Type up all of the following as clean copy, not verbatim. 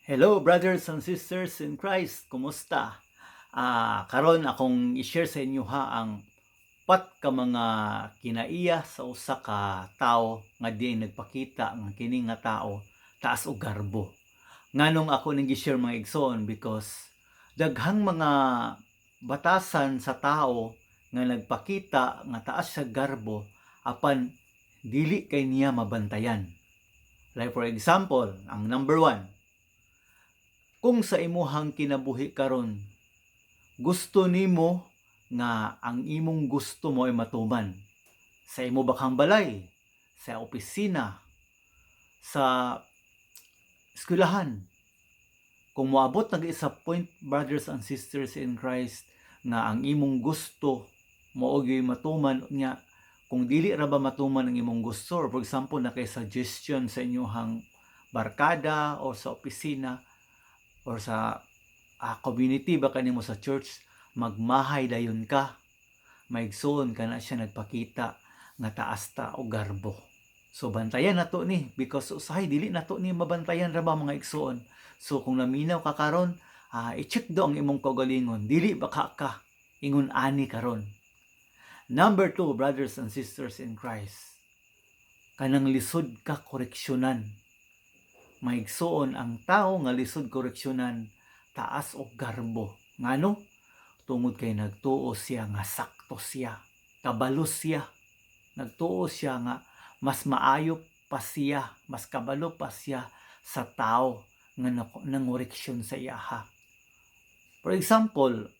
Hello, brothers and sisters in Christ, kumusta? Karon akong i-share sa inyo ha ang upat ka mga kinaiya sa usa ka tawo nga di nagpakita nga kini nga tao taas og garbo. Nganong ako ning gi-share, mga igsoon? Because daghang mga batasan sa tao nga nagpakita nga taas sa garbo apan dili kay niya mabantayan. Like for example, ang number one, kung sa imuhang kinabuhi karon gusto nimo nga ang imong gusto mo ay matuman sa imo bakang balay, sa opisina, sa eskwelahan, kung moabot nag isa point, brothers and sisters in Christ, nga ang imong gusto mao gyud matuman nya, kung dili ra ba matuman ang imong gusto or for example na kay suggestion sa inyong barkada o sa opisina or sa community ba kanimo sa church, magmahay dayon ka, maigsoon, kana siya nagpakita nga taas ta og garbo. So bantayan nato ni because usahay dili nato ni mabantayan ra ba, mga igsoon. So kung naminaw ka karon, i-check do ang imong kaugalingon, dili ba ka ingon ani karon. Number two, brothers and sisters in Christ, kanang lisod ka koreksyonan. Maigsoon, ang tao nga lisod koreksyonan taas og garbo. Ngano? Tungod kay nagtuo siya nga sakto siya, kabalo siya. Nagtuo siya nga mas maayo pa siya, mas kabalo pa siya sa tao nga nangoreksyon sa iyaha. For example,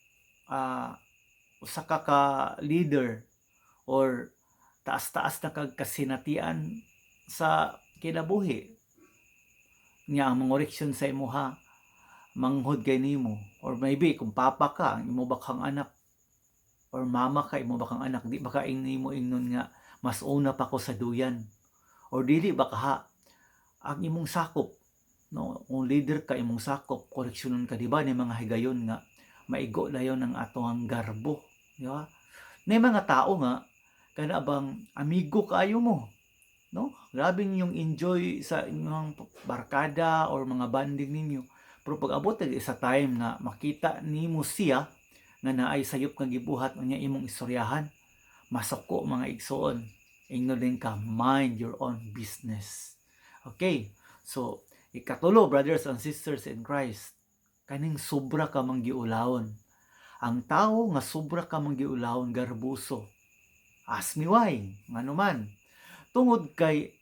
usa ka ka leader or taas-taas na kag kasinatian sa kinabuhi niya, ang mangoreksyon sa imuha manghod kay nimo, or maybe kung papa ka, ang imo ba kang anak, or mama ka, imo ba kang anak, di ba ka nimo ingnon nga mas una pa ko sa duyan? Or dili ba kaha ang imong sakop, no? Kung leader ka, imong sakop koreksyonon ka, di ba ni mga higayon nga maigo dayon ang atong garbo, di ba? May mga tao nga kana bang amigo kaayo mo, no? Grabe ninyong enjoy sa inyong barkada or mga bonding ninyo, pero pag abot sa time nga makita nimo siya nga naay sayop nga gibuhat unya imong istoryahan, masuko, mga igsoon. Ingnon din ka, "Mind your own business." Okay, so ikatulo, brothers and sisters in Christ, kaning sobra ka manggiulawon. Ang tao nga sobra ka manggiulawon, garbuso. Ask me why. Ngano man? Tungod kay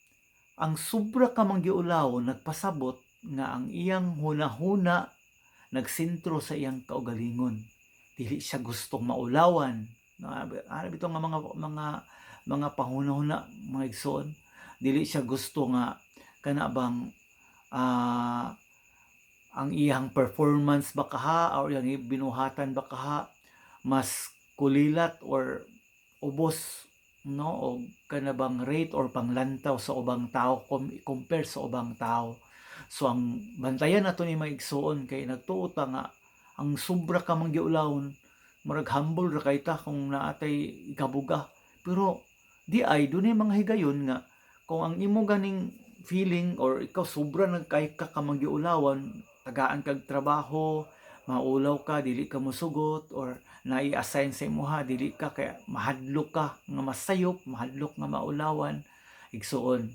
ang sobra ka manggiulawon nagpasabot nga ang iyang hunahuna nagsentro sa iyang kaugalingon. Dili siya gustong maulawan. No, ano bitaw nga mga panghunahuna, mga igsoon? Dili siya gusto nga kana bang ang iyang performance ba kaha or iyang binuhatan ba kaha mas kulilat or ubos, no, o kana bang rate or panglantaw sa ubang tao, compare sa ubang tao. So ang bantayan nato ni mga igsoon kay nagtuo ta nga ang sobra ka manggiulawon, murag humble ra kay ta kung naatay ikabuga, pero di ay dunay mga higayon nga kung ang imo ganing feeling or ikaw sobra nagkay ka manggiulawan, tagaan kag trabaho, maulaw ka, dili ka mosugot or nai-assign sa imuha, dili ka kaya mahadlok ka nga masayop, mahadlok nga maulawan. Igsuon,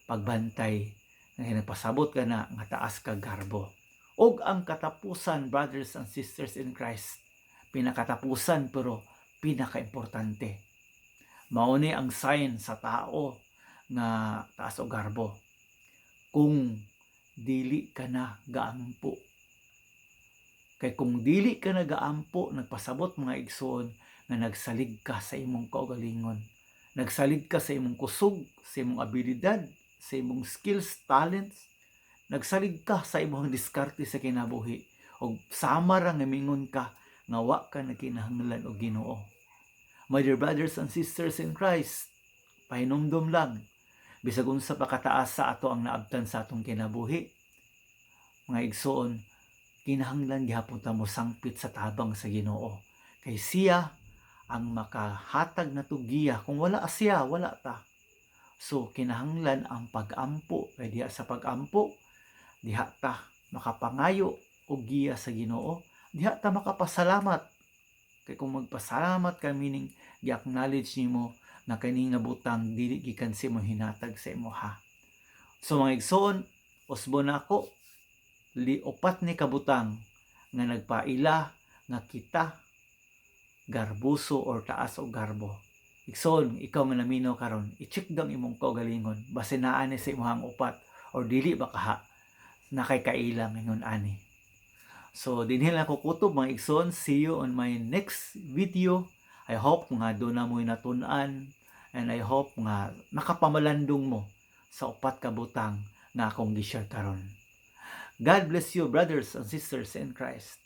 pagbantay nga nagpasabot ka na nga taas ka garbo. Og ang katapusan, brothers and sisters in Christ, pinakatapusan pero pinakaimportante, mao ni ang sign sa tao nga taas og garbo: kung dili ka na gaampo. Kay kung dili ka nagaampo, nagpasabot, mga igsoon, nga nagsalig ka sa imong kaugalingon. Nagsalig ka sa imong kusog, sa imong abilidad, sa imong skills, talents. Nagsalig ka sa imong diskarte sa kinabuhi. Og sama ra nga mingon ka nga wa ka nagkinahanglan og Ginoo. My dear brothers and sisters in Christ, pahinumdum lang, bisag unsa pa kataas sa ato ang naabtan sa atong kinabuhi, mga igsoon, kinahanglan gihapon ta mo sangpit sa tabang sa Ginoo. Kay siya ang makahatag nato giya. Kung wala siya, wala ta. So kinahanglan ang pag-ampo, kay diha sa pag-ampo diha ta makapangayo og giya sa Ginoo, diha ta makapasalamat. Kay kung magpasalamat ka, meaning gi-acknowledge nimo na kani nga butang dili gikan sa imo, hinatag sa imoha. So mga igsoon, usbon nako li upat ni kabutang nga nagpaila nga kita garboso or taas og garbo. Igsoon, ikaw nga naminaw karon, i-check gang imong kaugalingon basin naa ni sa imong upat or dili ba kaha na kay kaila ngayon ani. So dinhi lang ko kutob, mga igsoon. See you on my next video. I hope nga duna mo'y natun-an and I hope nga makapamalandong mo sa upat ka butang nga akong gi-share karon. God bless you, brothers and sisters in Christ.